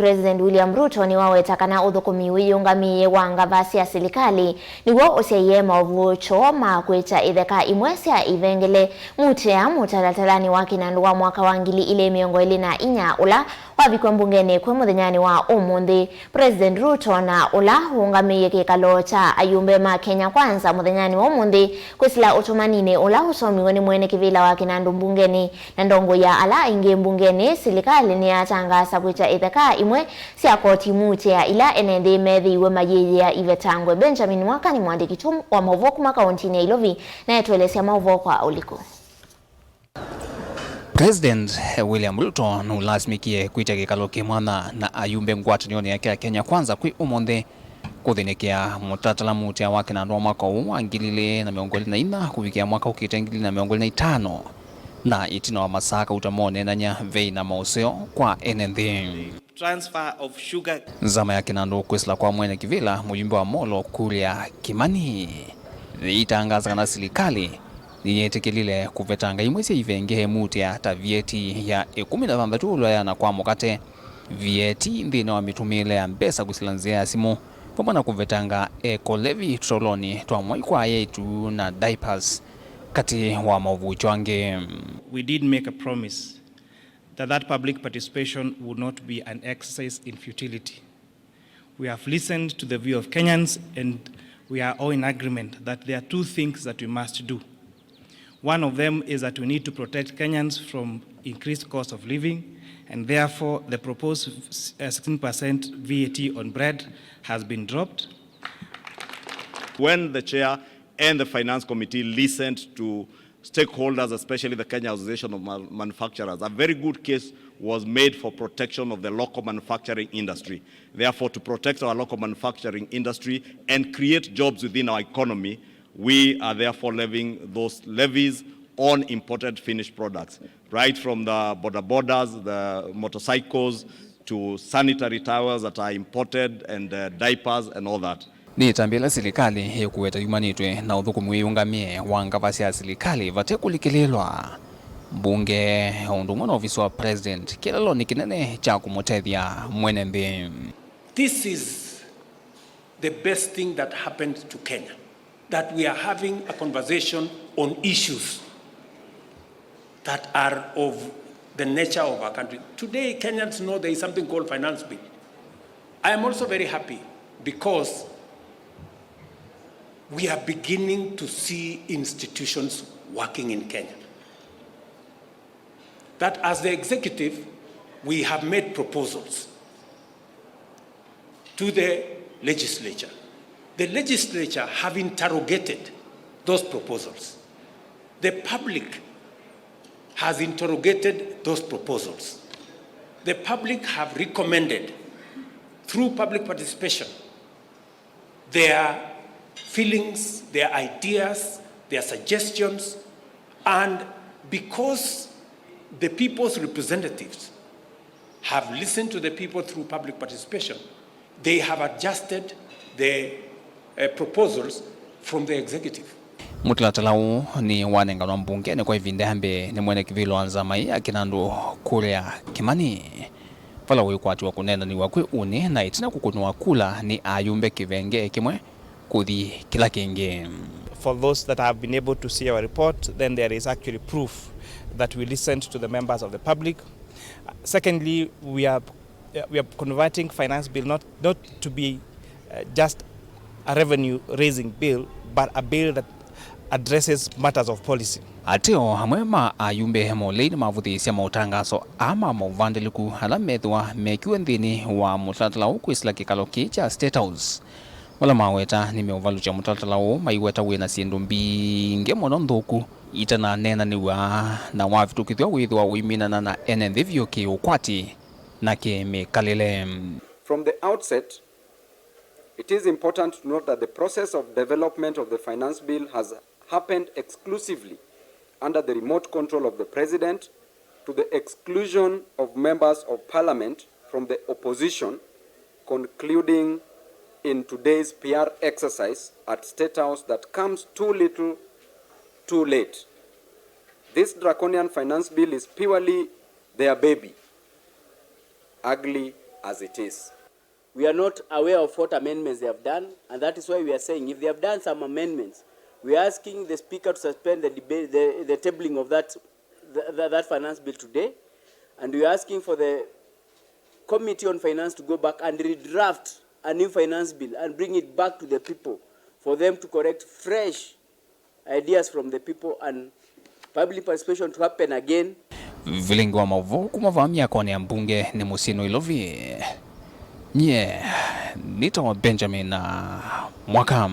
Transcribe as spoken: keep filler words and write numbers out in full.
President William Ruto nĩwaweta kana ũthũkũmi wĩyĩũngamĩe wa ngava sya silikalĩ nĩw'o ũsyaie maũvũũkyo ma kwĩkya itheka imwe sya ivengele mutea mũtalatalanĩ wa kĩnandũ wa mwaka wa ngili ilĩ mĩongo ĩlĩ na inya ũla wavikwa mbungenĩ kwĩ mũthenyanĩ wa ũmũnthĩ. President Ruto na ũla ũũngamĩie kĩkalo kya ayumbe ma Kenya Kwanza mũthenyanĩ wa ũmũnthĩ kwĩsĩla ũtũmaninĩ ũla ũsomiwe nĩ mwene kĩvĩla wa kĩnandũ mbungenĩ na ndongoi ya ala aingĩ mbungenĩ, silikalĩ nĩyatangaasa kwĩkya itheka imwe sya koti mutea ila ene nthĩ methĩiwe mayĩyĩa ivetangwe. Benjamin Mwaka nĩ mwandĩki witũ wa maũvoo kuma kauntinĩ ya Ilovi na etũelesya maũvoo kwa ũliku. President William Ruto nũlasimĩkie kwĩtya kĩkalo kĩ mwanya na ayumbe ngwatanĩonĩ yake ya Kenya Kwanza kwĩ ũmũnthĩ kũthĩnĩkĩa mũtalatala mutea wa kĩnandũ wa mwaka ũũ wa ngili ilĩ na mĩongo ĩlĩ na inya kũvikĩa mwaka ũkĩte ngili ilĩ na mĩongo ĩlĩ na itano, na ĩtina wa masaa kauta moneenany'a vei na maũseo kwa ene nthĩ. Transfer of sugar. Nzama ya kĩnandũ kwĩsĩla kwa mwene kĩvĩla mũyumbe wa Molo Kuria Kimani yĩitangaasa kana silikalĩ nĩyĩtĩkĩlile kũvetanga imwe sya ivenge mutea ta V A T ya ĩkũmi na thanthatũ ũla ũyaana kwa mũkate, V A T nthĩnĩ wa mĩtũmĩĩle ya mbesa kwĩsĩla nzĩa ya simũ, vamwe na kũvetanga eco levy tũtolonĩ twa mwai kwa aĩtu na diapers, katĩ wa maũvũũkyo angĩ. We did make a promise that that public participation would not be an exercise in futility. We have listened to the view of Kenyans, and we are all in agreement that there are two things that we must do. One of them is that we need to protect Kenyans from increased cost of living, and therefore the proposed, uh, sixteen percent V A T on bread has been dropped. When the chair and the finance committee listened to stakeholders, especially the Kenya Association of Ma-, Manufacturers, a very good case was made for protection of the local manufacturing industry. Therefore, to protect our local manufacturing industry and create jobs within our economy, we are therefore levying those levies on imported finished products, right from the bodabodas, the motorcycles, to sanitary towels that are imported, and, uh, diapers and all that. Nĩ ĩtambya ĩla silikalĩ ĩkũweta yumanĩtw'e na ũthũkũmi wĩyũngamĩe wa ngava sya silikalĩ vate kũlikĩlĩĩlwa mbunge, o ũndũ ũmwe na ovisi wa president kĩlalonĩ kĩnene kya kũmũtethya mwene nthĩ. This is the best thing that happened to Kenya, that we are having a conversation on issues that are of the nature of our country. Today, Kenyans know there is something called finance bill. I am also very happy because we are beginning to see institutions working in Kenya. That as the executive, we have made proposals to the legislature. The legislature have interrogated those proposals. The public has interrogated those proposals. The public have recommended, through public participation, their feelings, their ideas, their suggestions, and because the people's representatives have listened to the people through public participation, they have adjusted the, uh, proposals from the executive. Mũtalatala ũũ nĩ wanenganwa mbungenĩ kwa ĩvinda ya mbee nĩ mwene kĩvĩlo wa nzama ĩĩ ya kĩnandũ Kuria Kimani, vala wĩkwatĩwa kũneenanĩw'a kwĩ ũnĩ na ĩtina kũkũnwa kula nĩ ayumbe kĩvenge kĩmwe kũthi kĩla kĩngĩ. For those that have been able to see our report, then there is actually proof that we listened to the members of the public. Secondly, we are, we are converting finance bill not, not to be, uh, just a revenue raising bill, but a bill that addresses matters of policy. Ateo amwe ma ayumbe Molei nĩmavũthĩĩsya maũtangaso aa ma maũvandĩlĩku ala methĩwa mekiwe nthĩnĩ wa mũtalatala ũũ kwĩsĩla kĩkalo kĩĩ kya State House, vala maweta nĩmeũvalũkya mũtalatala ũũ maiweta wĩ na syĩndũ mbingĩ mũno nthũku itananeenanĩw'a na wavĩtũkĩthw'a wĩthĩwa ũiminana na ene nthĩ vyũ kĩ-ũkwati na kĩ-mĩkalĩle. From the outset, it is important to note that the process of development of the Finance Bill has happened exclusively under the remote control of the President, to the exclusion of members of Parliament from the opposition, concluding in today's P R exercise at State House that comes too little, too late. This draconian finance bill is purely their baby. Ugly as it is. We are not aware of what amendments they have done, and that is why we are saying if they have done some amendments, we are asking the Speaker to suspend the debate, the, the tabling of that, th- th- that finance bill today, and we are asking for the Committee on Finance to go back and redraft a new finance bill and bring it back to the people for them to correct fresh ideas from the people and public participation to happen again. Vilingi wa maũvoo kuma vaa myakonĩ ya mbunge nĩ mũsyĩ Nairobi. Nyie nĩtawa Benjamin Mwaka.